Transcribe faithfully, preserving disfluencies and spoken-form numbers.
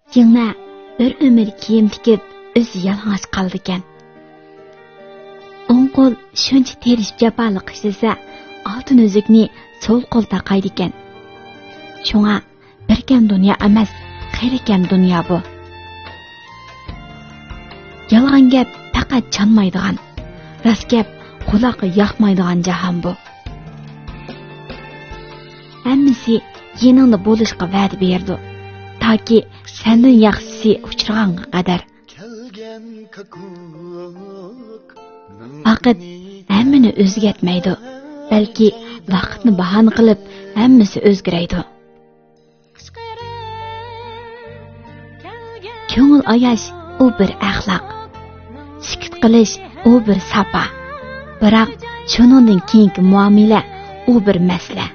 جىڭنە بىر ئۆمۈر كىيىم تىكىپ، ئۆزى يالىڭاچ قالىدىكەن. ئوڭ قول شۇنچە تىرىشىپ جاپالىق ئىشلىسە، ئالتۇن ئۈزۈكنى سول قول تاقايدىكەن. شۇڭا بىركەم دۇنيا ئەمەس، قېرىكەم دۇنيا بۇ. يالغان گەپ پەقەت چانمايدىغان، راست گەپ قۇلاققا ياقمايدىغان جاھان بۇ. ھەممىسى يېنىڭدا بولۇشقا ۋەدە بېرىدۇ، تاكى سەندىن ياخشىسى ئۇچرىغانغا قەدەر. ۋاقىت ھەممىنى ئۆزگەرتمەيدۇ، بەلكى ۋاقىتنى باھانە قىلىپ ھەممىسى ئۆزگىرەيدۇ. كۆڭۈل ئاياش، ئۇ بىر ئەخلاق. سۈكۈت قىلىش، ئۇ بىر ساپا. بىراق شۇنىڭدىن كېيىنكى مۇئامىلە، ئۇ بىر مەسىلە.